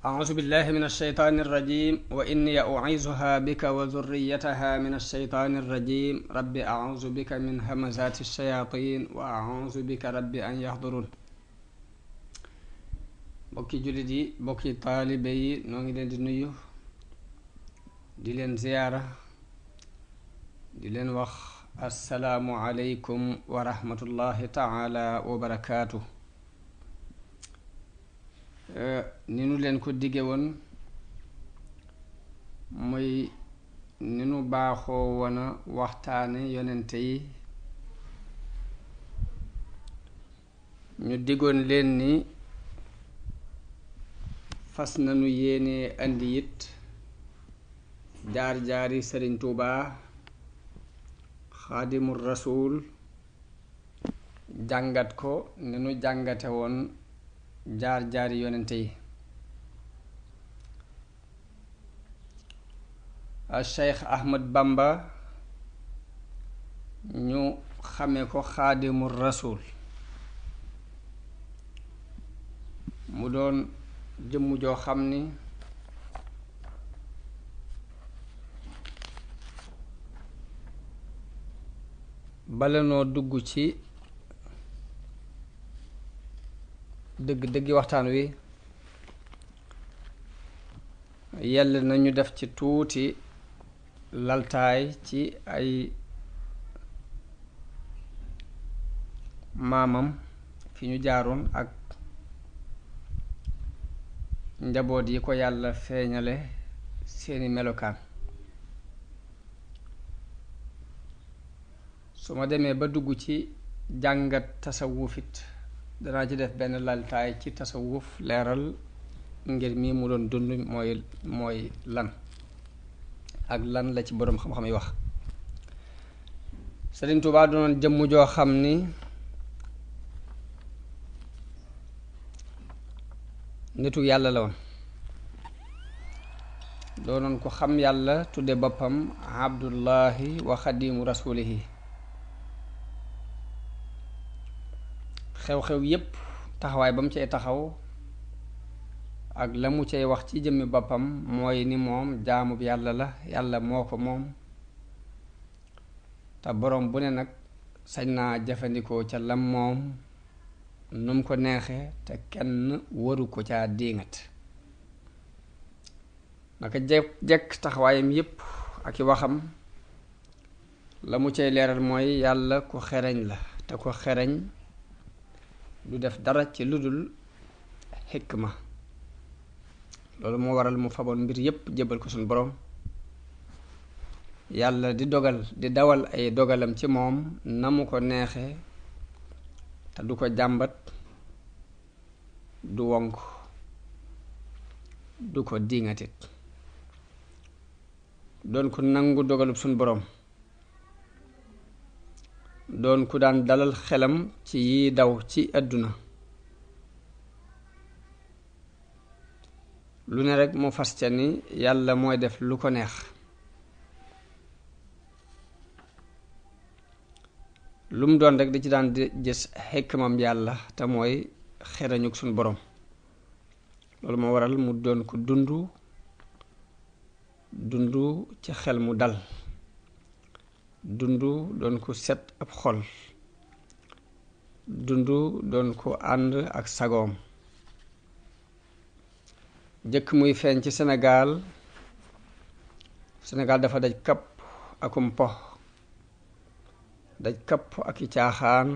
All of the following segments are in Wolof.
أعوذ بالله من الشيطان الرجيم وإني أعيذها بك وذريتها من الشيطان الرجيم رب أعوذ بك من همزات الشياطين وأعوذ بك رب أن يحضرون bokki jullit yi bokki taalibe yi noo ngi leen di nuyu di leen ziyaara di leen wax assalaamu aleykum wa rahmatullahi taala wa barakaatu. ni nu leen ko digge woon muy ni nu baaxoo woona waxtaane yonente yi ñu diggoon leen ni fas nanu yéene andi it jaar-jaari Sëriñ Tuubaa xaadimul rasuul jàngat ko ni nu jàngate woon jaar-jaari yonente yi. Cheikh Ahmad Bamba ñu xame ko xaadimul rasuul mu doon jëmm joo xam ni bala noo dugg ci dëggi waxtaan wi yell nañu def ci tuuti laltaay ci ay maamam fi ñu jaaroon ak njaboot yi ko yàlla feeñale seeni melokaan. su ma demee ba dugg ci jàngat tasawufit danaa ci def benn laltaay ci tasawuf leeral ngir mii mu doon dund mooy lan ak lan la ci boroom xam-xam yi wax. Sëriñ Tuubaa doonoon jëmm joo xam ni nitu yàlla la woon, doonoon ko xam yàlla tudde boppam abdullahi wa xadimu rasulihi. xew-xew yépp taxawaay ba mu cay taxaw ak la mu cay wax ci jëmmi boppam mooy ni moom jaamub yàlla la, yàlla moo ko moom te boroom bu ne nag sañ naa jëfandikoo ca lam moom num ko neexe te kenn waru ko caa diingat. naka jekk taxawaayam yépp ak i waxam la mu cay leeral mooy yàlla ku xereñ la te ko xereñ du def dara ci lu dul xikma. loolu moo waral mu faboon mbir yépp jébbal ko suñu boroom. yàlla di dawal ay dogalam ci moom na mu ko neexe te du ko jàmbat, du wonk, du ko diŋatit. doon ku nangu dogalub suñu boroom, doon ku daan dalal xelam ci yi daw ci àdduna. lu ne rekk mu fas ca ni yàlla mooy def lu ko neex. lu mu doon rekk da ci daan di gis xikmam yàlla te mooy xerañuk suñu boroom. loolu moo waral mu doon ko dundu ci xel mu dal, doon ko set ab xol, doon ko ànd ak sagoom. jëkk muy feeñ ci Sénégal dafa daj kapp akum po, daj kapp ak i caaxaan,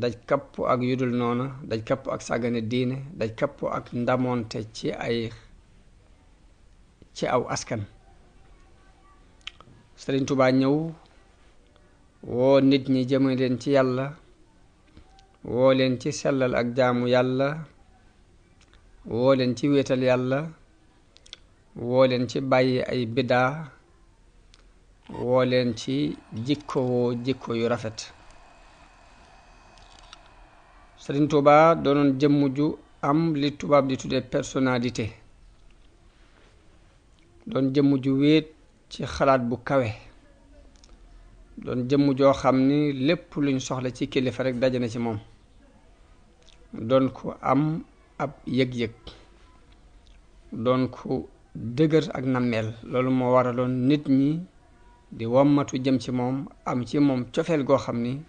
daj kapp ak yudul noona, daj kapp ak sàggane diine, daj kapp ak ndamoonte ci aw askan. Sëriñ Tuubaa ñëw woo nit ñi jëme leen ci yàlla, woo leen ci sellal ak jaamu yàlla, woo leen ci wéetal yàlla, woo leen ci bàyyi ay biddaa, woo leen ci jikko yu rafet. Sëriñ Tuubaa doonoon jëmm ju am li tubaab di tuddee personnalité, doon jëmm ju wéet ci xalaat bu kawe, doon jëmm joo xam ni lépp luñ soxla ci kilifa rekk daje na ci moom. doon ko am ab yëg-yëg doon ku dëgër ak nammeel. loolu moo waraloon nit ñi di wommatu jëm ci moom, am ci moom cofeel goo xam ni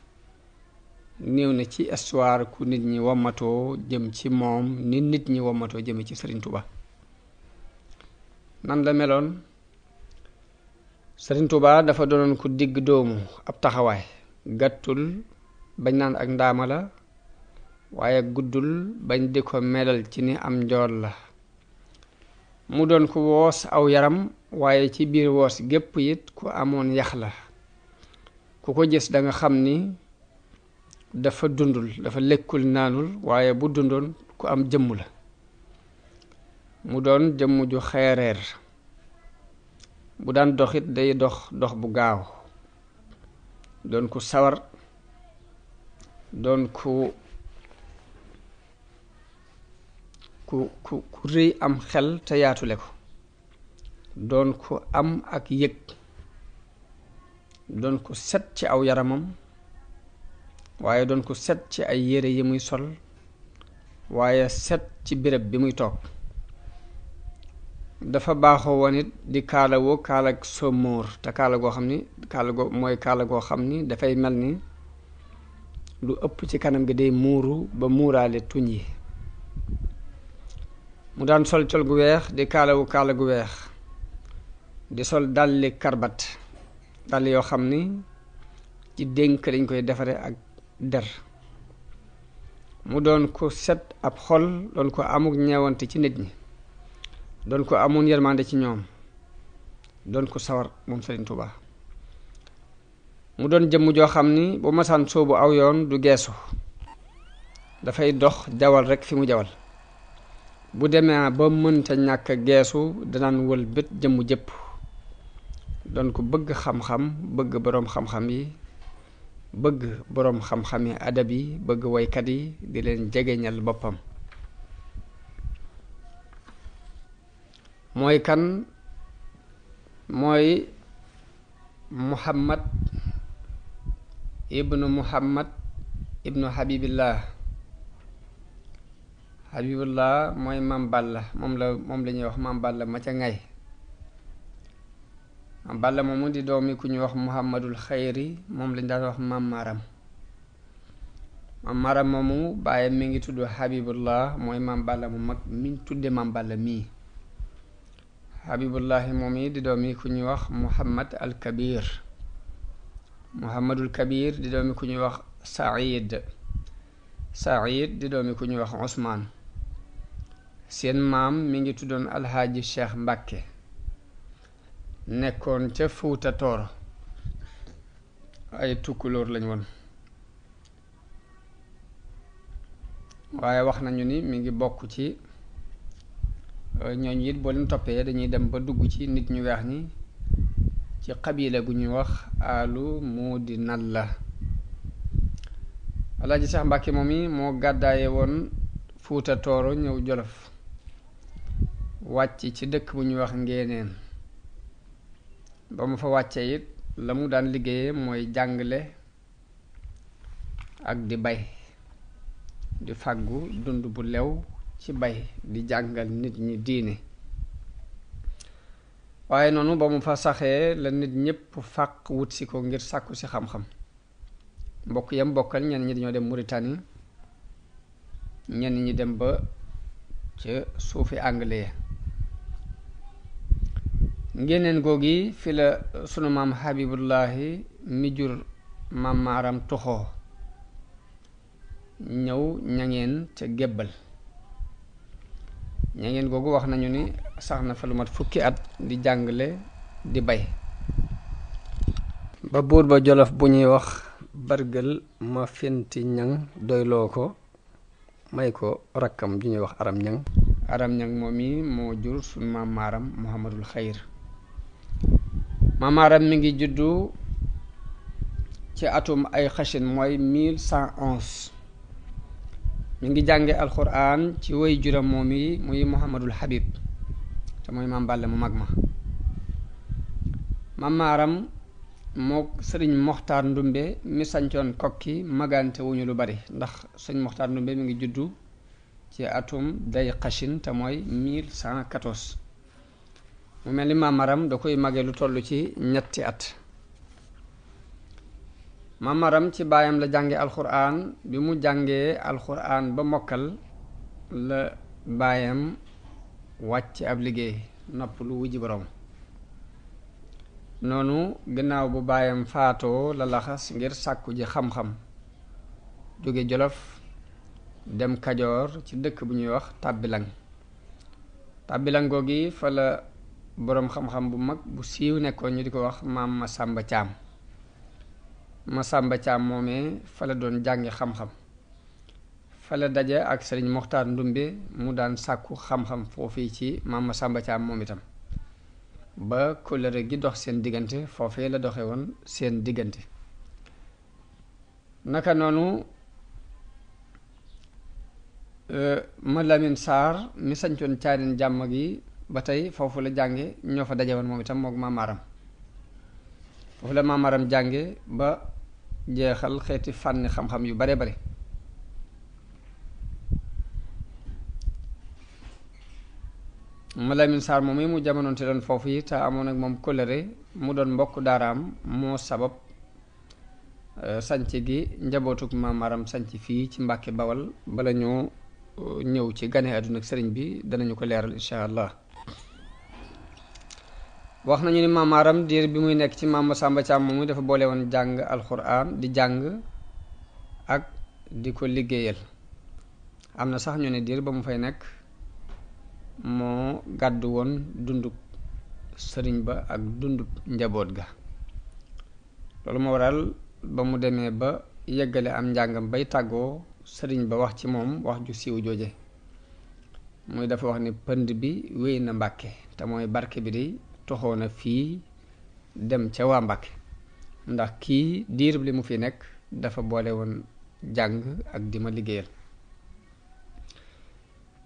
néew na ci histoire ku nit ñi wommatoo jëm ci moom ni nit ñi wommatoo jëm ci Sëriñ Tuuba. nan la meloon? Sëriñ Tuuba dafa doonoon ku digg doomu ab taxawaay, gàttul bañ naan ak ndaama la, waaye guddul bañ di ko melal ci ni am njool la. mu doon ku woos aw yaram, waaye ci biir woos gépp it ku amoon yax la. ku ko gis danga xam ni dafa dundul, dafa lekkul naanul, waaye bu dundoon ku am jëmm la. mu doon jëmm ju xeereer, bu daan doxit day dox bu gaaw, doon ku sawar, doon ku rëy am xel te yaatule ko, doon ku am ak yëg, doon ku set ci aw yaramam, waaye doon ku set ci ay yére yi muy sol, waaye set ci béréb bi muy toog. dafa baaxoo woon it di kaalawoo kaalag somóor, te kaala goo xam ni kaala goo xam ni dafay mel ni lu ëpp ci kanam gi day muuru ba muuraale tuñ yi. mu daan sol col gu weex, di kaalawu kaala gu weex, di sol dalli karbat, dàll yoo xam ni ci dénk dañ koy defare ak der. mu doon ko set ab xol, doon ko amuk ñeewante ci nit ñi, doon ko amoon yërmande ci ñoom, doon ko sawar moom Sëriñ Tuuba. mu doon jëmm joo xam ni bu masaan soobu aw yoon du geesu, dafay dox jawal rekk fi mu jawal. bu demee ba mënta ñàkk geesu danaan wël bët jëmm jëpp. doon ko bëgg xam-xam, bëgg boroom xam-xam yi, bëgg boroom xam-xam yi adab yi, bëgg woykat yi, di leen jegeñal boppam. mooy kan? mooy Muhammad ibnu Habibillah mooy Maam Balla, moom la ñuy wax Maam Balla ma ca ngay. Maam Balla moomu di doomi ku ñuy wax Muhammadul Xayri, moom lañ daan wax Maam Maram. Maam Maram moomu bàyyam mi ngi tudd Habibullah, mooy Maam Balla mu mag miñ tudde Maam Balla mii. Habibullahi moom yi di doomi ku ñuy wax Muhammadul Kabir di doomi ku ñuy wax Saïd di doomi ku ñuy wax Usmaan. seen maam mi ngi tuddoon Alxaaji Cheikh Mbàkke, nekkoon ca Fuuta Tooro. ay tukkulóor lañ woon, waaye wax nañu ni mi ngi bokk ci ñooñu it boo leen toppee dañuy dem ba dugg ci nit ñu weex ñi ci xabila gu ñuy wax alu Moodi Nalla. Alaaji Seex Mbàkke moom yi moo gàddaaye woon Fuuta Tooro ñëw Jolof, wàcc ci dëkk bu ñuy wax Ngéeneen. ba mu fa wàccee it la mu daan liggéeyee mooy jàngale ak di bay, di fàggu dund bu lew ci bay, di jàngal nit ñi diine. waaye noonu ba mu fa saxee la nit ñépp fàq wut si ko ngir sàkku si xam-xam. mbokk yam bokkal ñenn ñi dañoo dem Mauritanie, ñenn ñi dem ba ca suufi anglais. Ngéeneen googi fi la sunu maam Habibullahi mi jur Maam Maaram toxoo ñëw ñangeen ca gébbal. ñangeen googu wax nañu ni sax na fa lu mat fukki at di jàngale di bay, ba buur ba Jolof bu ñuy wax Bargël ma fenti ñang doyloo ko, may ko rakkam ju ñuy wax Aram Ñang moom mi moo jur sunu Maam Maaram Muhammadul Xayr. Maam Maaram mi ngi juddu ci atum ay xashin mooy 1111. mi ngi jànge alxuraan ci way juram moom yi muy Muhammadul Habib, te mooy Maam Balla mu mag ma. Maam Maaram mook sëriñ Moxtaar Ndumbe mi sancoon Kokki magante wuñu lu bari, ndax sëriñ Moxtaar Ndumbe mi ngi juddu ci atum day xashin te mooy 1114 mu mel ni Maam Maram da koy mage lu toll ci ñetti at. Maam Maram ci baayam la jànge alxuraan. bi mu jàngee alxuraan ba mokkal la baayam wàcc ab liggéey nopp lu wujji borom. noonu gannaaw bu baayam faatoo la laxas ngir sàkku ji xam-xam jóge Jolof dem Kajoor ci dëkk bu ñuy wax Tàbbilang. Tàbbilang googi fa la boroom xam-xam bu mag bu siiw nekkoon ñu di ko wax maam Masamba Caam. Masamba Caam moomee fa la doon jàngi xam-xam. fa la daje ak sëriñ Moxtaar Ndumbe mu daan sàkku xam-xam foofii ci maam Masamba Caam moom itam ba kóllëre gi dox seen diggante foofee la doxe woon seen diggante. naka noonu ma Lamin Saar mi sañcoon Caarin jàmm gi ba tey foofu la jànge ñoo fa daje woon moom itam mook Maam Maram. foofu la Maam Maram jànge ba jeexal xeeti fànni xam-xam yu bare bare. ma Lamin Saar moom mu jamonoonte doon foofu yi te amoon ak moom kóllëre mu doon mbokk daaraam moo sabab sanc gi njabootuk Maam Maram sanc fii ci Mbàkke Bawal bala ñoo ñëw ci gane àdduna ak sëriñ bi danañu ko leeral insha allah. wax nañu ni Maam Maram diir bi muy nekk ci maam Masamba Caam moomu dafa boole woon jàng alxuraan di jàng ak di ko liggéeyal. am na sax ñu ne diir ba mu fay nekk moo gàddu woon dundub sëriñ ba ak dundub njaboot ga. loolu moo waral ba mu demee ba yeggale am njàngam bay tàggoo sëriñ ba wax ci moom wax ju siiw jooje muy dafa wax ni pënd bi wéy na Mbàkke te mooy barke bi di toxoo na fii dem ca waa Mbàkke ndax kii diir li mu fi nekk dafa boole woon jàng ak di ma liggéeyal.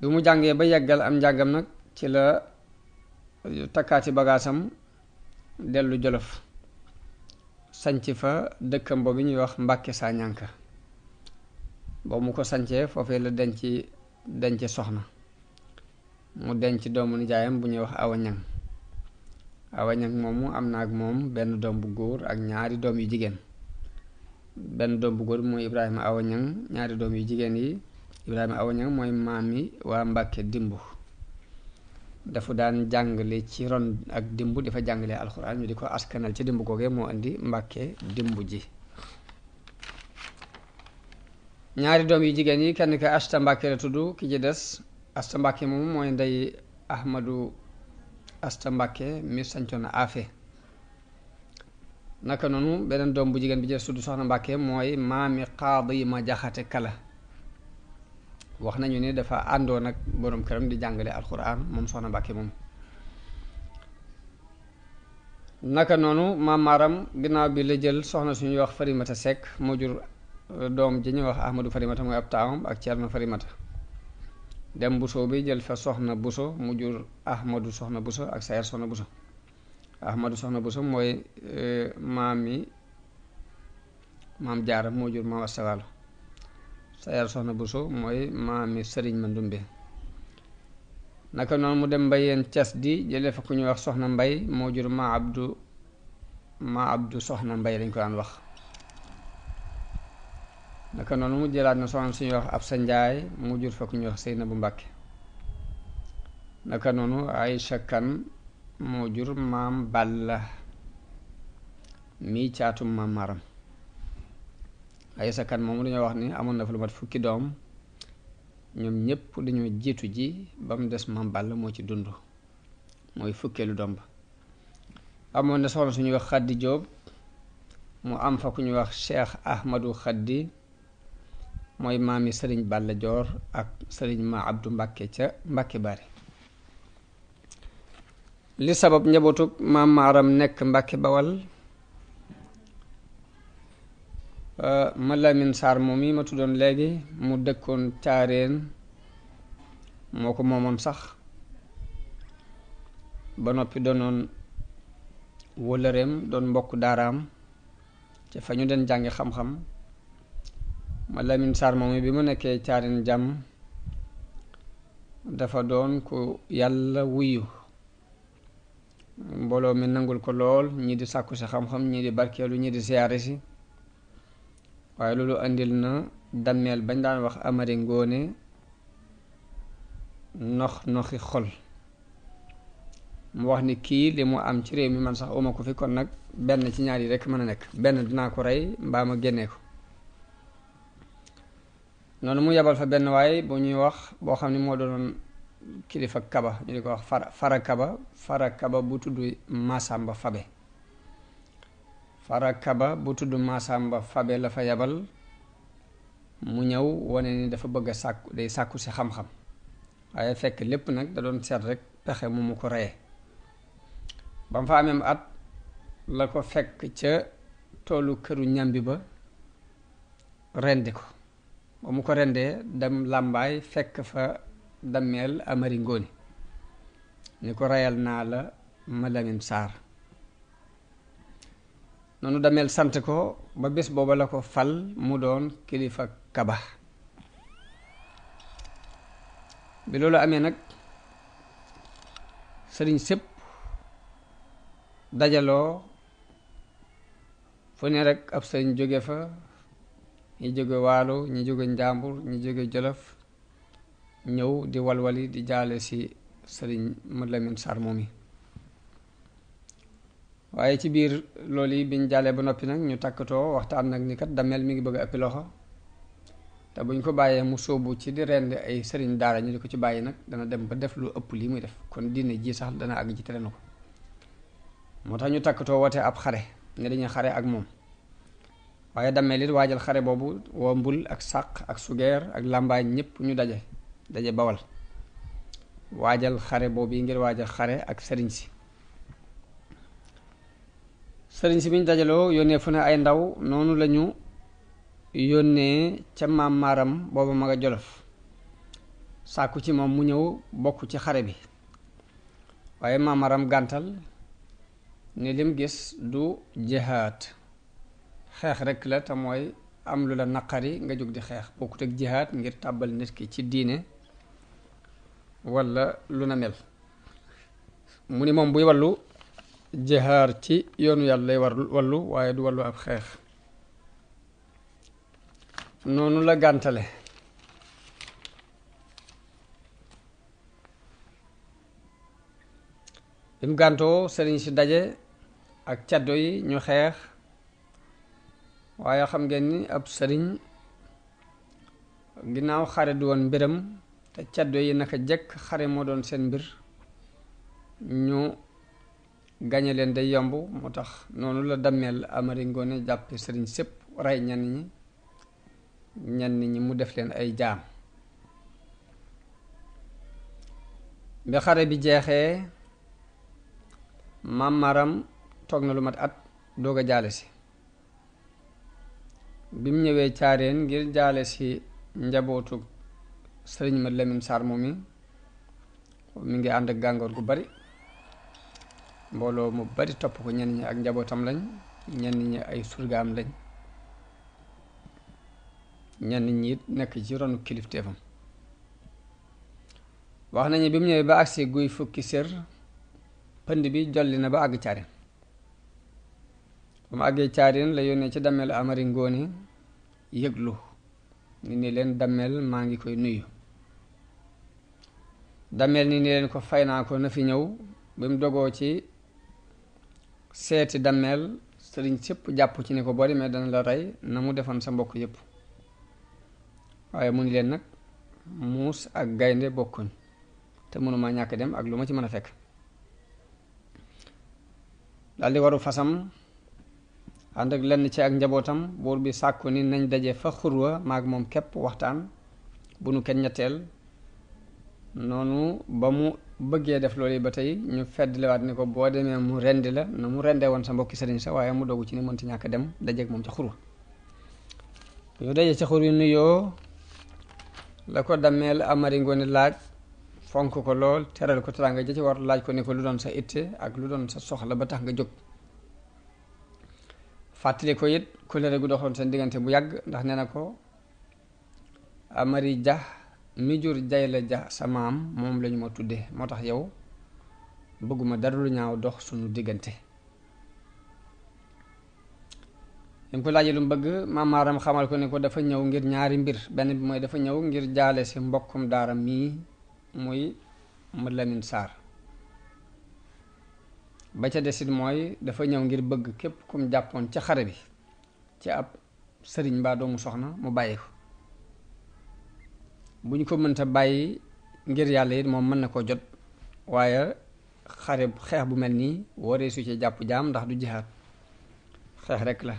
bi mu jàngee ba yeggal am njàngam nag ci la takkaati bagaasam dellu Jolof sanc fa dëkkam boobu ñuy wax Mbàkke Sañanka. boobu mu ko sancee foofee la denc soxna mu denc doomu nijaayam bu ñuy wax Awa Ñang. Awa Ñang moomu am na ak moom benn doom bu góor ak ñaari doom yu jigéen. benn doom bu góor bi mooy Ibrahima Awa Ñang, ñaari doom yu jigéen yi Ibrahima Awa Ñang mooy maami waa Mbàkke Dimbu. dafa daan jàngale ci ron ak Dimbu dafa jàngale alxuraan ñu di ko askanal ci Dimbu googee moo indi Mbàkke Dimbu ji. ñaari doom yu jigéen yi kenn ki Asta Mbàkke la tudd, ki ci des Asta Mbàkke moom mooy ndey Ahmadu Asta Mbàkke mi sancoon Afe. naka noonu beneen doom bu jigéen bi ci des tudd Soxna Mbàkke mooy maami Qaadi ma Jaxate Kala. wax nañu ne dafa àndoon ak boroom këram di jàngale alxuraan moom Soxna Mbàkke moom. naka noonu Maam Maram ginnaaw bi la jël soxna suñuy wax Farimata Sekk moo jur doom ji ñuy wax Ahmadu Farimata mooy ab taawam ak Ceerno Farimata. dem Buso bi jël fa Soxna Buso mu jur Ahmadu Soxna Buso ak Sayar Soxna Buso. Ahmadu Soxna Buso mooy maam Jaara moo jur Maam Asta Waalo. Sayar Soxna Buso mooy maami Sëriñ Mandumbe. naka noonu mu dem Mbayeen Cas di jëlee fa ku ñuy wax Soxna Mbay moo jur ma Abdu Soxna Mbay lañ ko daan wax. naka noonu mu jëlaat na soxna suñuy wax Absa Njaay mu jur fa ku ñuy wax Seynabu Mbàkke. naka noonu Aysa Kan moo jur maam Balla mii caatum Maam Maram. Aysa Kan moomu dañoo wax ni amoon na fa lu mat fukki doom ñoom ñépp dañoo jiitu ji ba mu des Maam Balla moo ci dund mooy fukkeelu doom ba. amoon na soxna suñuy wax Xaddi Jóob mu am fa ku ñuy wax Cheikh Ahmadu Xaddi mooy maami Sëriñ Balla Joor ak Sëriñ Ma Abdu Mbàkke ca Mbàkke Bari. li sabab njabootug Maam Maram nekk Mbàkke Bawal ma Lamin Saar moom yi ma tuddoon léegi mu dëkkoon Caareen moo ko moomoon sax ba noppi doonoon wëllëreem doon mbokk daaraam ca fa ñu den jàngi xam-xam. ma Lamin Saar moom bi mu nekkee Caareen jàmm dafa doon ku yàlla wuyu mbooloo mi nangul ko lool ñii di sàkku si xam-xam ñii di barkeelu ñii di siyaare si waaye loolu andil na dammeel bañ daan wax Amari Ngoone noxi xol mu wax ni kii li mu am ci réew mi man sax uma ko fi kon nag benn ci ñaar yi rekk mën a nekk benn dinaa ko rey mbaa ma génnee ko noonu mu yebal fa benn waay bu ñuy wax boo xam ne moo doon kilifa kaba ñu di ko wax fara kaba bu tudd Masamba Fabe fara kaba bu tudd Masamba Fabe la fa yebal mu ñëw wane ni dafa bëgg a sàkku si xam-xam waaye fekk lépp nag da doon seet rek pexe mu ko reyee ba mu fa ameem at la ko fekk ca toolu këru ñambi ba rendi ko ba mu ko rendee dem làmbaay fekk fa dammeel Amari Ngoone ni ko reyal naa la ma Lamin Saar noonu dammeel sant ko ba bés booba la ko fal mu doon kilifa kaba bi loolu amee nag sëriñ sépp dajaloo fu ne rek ab sëriñ jóge fa ñi jóge waalo ñi jóge njàmbur ñi jóge jolof ñëw di walwali di jaale ci sëriñ Mad Lamin Saar moom yi waaye ci biir loolu yi biñ jaalee ba noppi nag ñu takkatoo waxtaan nag ni kat dammeel mi ngi bëgg a ëppi loxo te buñ ko bàyyee mu sóobu ci di rendi ay sëriñ daara ñu di ko ci bàyyi nag dana dem ba def lu ëpp lii muy def kon diine ji sax dana àgg ci tere na ko moo tax ñu takkatoo woote ab xare ne dañuy xare ak moom waaye dammeel it waajal xare boobu woo mbul ak sàq ak sugeer ak làmbaay ñépp ñu daje bawal waajal xare boobu yi ngir waajal xare ak sëriñ si bi ñu dajaloo yónnee fu ne ay ndaw noonu lañu yónnee ca maam maaram booba ma nga jolof sàkku ci moom mu ñëw bokk ci xare bi waaye maam maaram gàntal ne lim gis du jihaad xeex rekk la te mooy am lu la naqari nga jóg di xeex bokkut ak jihaad ngir tàbbal nit ki ci diine walla lu na mel mu ni moom buy wallu jihaar ci yoonu yàlla lay wallu waaye du wallu ab xeex noonu la gàntale bi mu gàntoo sëriñ si daje ak caddo yi ñu xeex waaye xam ngeen ni ab sëriñ ginnaaw xare du woon mbiram te caddo yi naka jekk xare moo doon seen mbir ñu gañe leen day yomb moo tax noonu la dammeel Amari Ngoone jàppe sëriñ sépp rey ñenn ñi mu def leen ay jaam bi xare bi jeexee maam Maram toog na lu mat at doog a jaale si bi mu ñëwee caareen ngir jaale si njabootu sëriñ Mad Lamin Saar moom mi ngi ànd ak gàngoor gu bari mbooloo mu bari topp ko ñenn ñi ak njabootam lañ ñenn ñi ay surgaam lañ ñenn ñi it nekk ci ronu kilifteefam wax nañu bi mu ñëwee ba agsi guy fukki sér pënd bi jolli na ba àgg caareen ba mu àggee caareen la yónnee ci dammeel Amari Ngoone yëglu ni leen dammeel maa ngi koy nuyu dammeel ni leen ko fay naa ko na fi ñëw bi mu dogoo ci seeti dammeel sëriñ sépp jàpp ci ne ko boo demee dana la rey na mu defoon sa mbokk yépp waaye mu ni leen nag muus ak gaynde bokkuñ te mënuma ñàkk dem ak lu ma ci mën a fekk daldi waru fasam ànd ak lenn ci ak njabootam buur bi sàkku ni nañ daje fa xurwa maag moom képp waxtaan bu nu kenn ñetteel noonu ba mu bëggee def loolu ba tey ñu feddliwaat ni ko boo demee mu rendi la na mu rendee woon sa mbokki sëriñ sa waaye mu dogu ci ni mënti ñàkk dem dajeeg moom ca xurwa ñu daje ca xur wi nuyoo la ko dammeel Amari Ngoone laaj fonk ko lool teral ko teraanga ja ci war laaj ko ni ko lu doon sa itte ak lu doon sa soxla ba tax nga jóg fàttali ko it kóllëre gu doxoon seen diggante bu yàgg ndax nee na ko Amari Ja mi jur Jayla Ja sa maam moom lañu ma tudde moo tax yow bëgguma dara lu ñaaw dox sunu diggante. li mu ko laajee lu mu bëgg maam Maaram xamal ko ne ko dafa ñëw ngir ñaari mbir, benn bi mooy dafa ñëw ngir jaale si mbokkum daara mii muy Mad Lamin Saar, ba ca desit mooy dafa ñëw ngir bëgg képp kum jàppoon ca xare bi ci ab sëriñ mbaa doomu soxna mu bàyyi ko. bu ñu ko mënta bàyyi ngir yàlla it moom mën na koo jot, waaye xare xeex bu mel nii waree su ci jàpp jaam ndax du jihaat, xeex rekk la.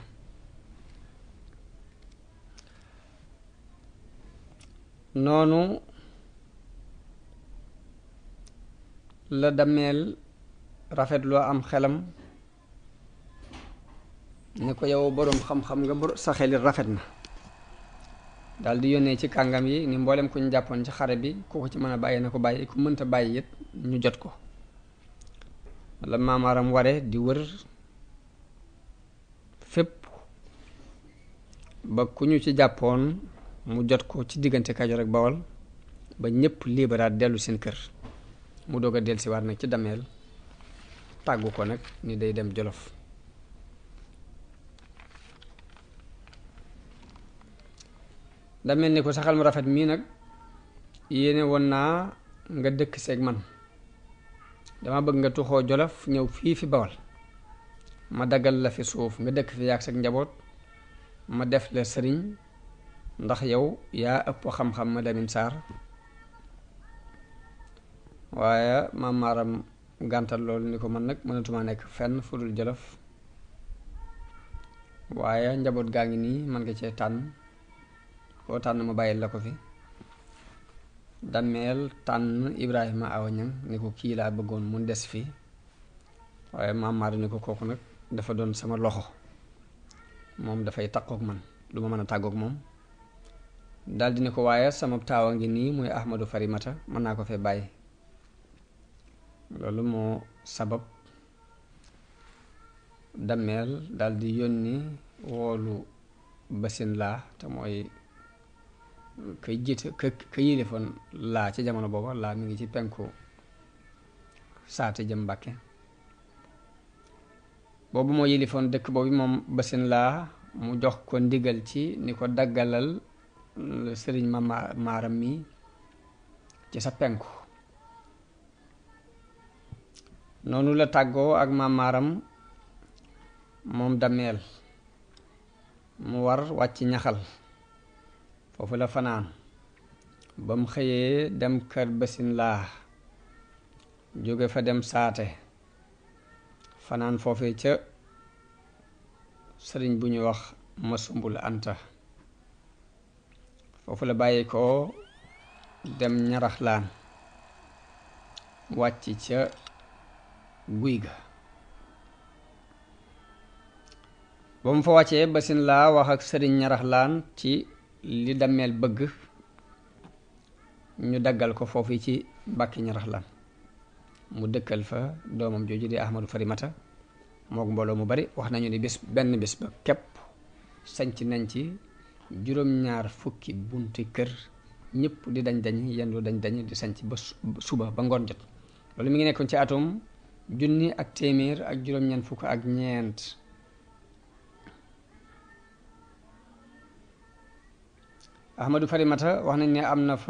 noonu la Dameel rafetloo am xelam ne ko yow boroom xam-xam nga, sa xelit rafet na. daal di yónnee ci kàngam yi ni mboolem ku ñu jàppoon ci xare bi ku ko ci mën a bàyyi na ko bàyyi, ku mënta bàyyi it ñu jot ko. walla Maam Maaram ware di wër fépp ba ku ñu ci jàppoon mu jot ko ci diggante Kajoor ak Bawol ba ñépp liberaat dellu seen kër. mu doog a dellusiwaat nag ci Dameel tàggu ko nag ni day dem Jolof. Dameel ni ko sa xel mu rafet mii nag yéene woon naa nga dëkk seeg man, dama bëgg nga tuxoo Jolof ñëw fii fi Bawol, ma daggal la fi suuf nga dëkk fi yaag sag njaboot, ma def la sëriñ ndax yow yaa ëpp xam-xam ma Lamin Saar. waaye Maam Maaram gàntal loolu ni ko man nag mënatuma nekk fenn fu dul Jolof, waaye njaboot gaa ngi nii man nga cee tànn, koo tànn ma bàyyil la ko fi. Dameel tànn Ibrahima Awa Ñaŋ ni ko kii laa bëggoon mu des fi, waaye Maam Maaram ni ko kooku nag dafa doon sama loxo, moom dafay takkook man, du ma mën a tàggook moom. daldi ni ko waaye sama taawa ngi nii muy Ahmadu Farimata mën naa ko fee bàyyi. loolu moo sabab Dameel daldi yónni woolu Basin Laa te mooy kay jiite ka yilifoon Laa ci jamono booba. Laa mi ngi ci penku saati jëm Mbàkke, boobu moo yilifoon dëkk boobu moom Basin Laa. mu jox ko ndigal ci ni ko daggalal sëriñ Maaram mi ci sa penku. noonu la tàggoo ak Maam Maaram moom Dameel, mu war wàcc ñaxal, foofu la fanaan ba mu xëyee dem kër Basin Laa, jóge fa dem saate, fanaan foofee ca sëriñ bu ñuy wax Masumbul Anta. foofu la bàyyi ko dem Ñaraxlaan, wàcc ca guy ga. ba mu fa wàccee Basin Laa wax ak sëriñ Ñaraxlaan ci li Dameel bëgg ñu daggal ko foofu ci Mbàkke Ñaraxlaan, mu dëkkal fa doomam jooju di Ahmadu Farimata mook mbooloo mu bari. wax nañu ni benn bés ba képp sanc nañ ci juróom-ñaar fukki bunti kër, ñëpp di dañ yendu dañ di sanc ba suba ba ngoon jot. loolu mi ngi nekkoon ci atum 1,000 ak juróom-ñeent fukk ak ñeent. Ahmadu Farimata wax nañ ne am na fa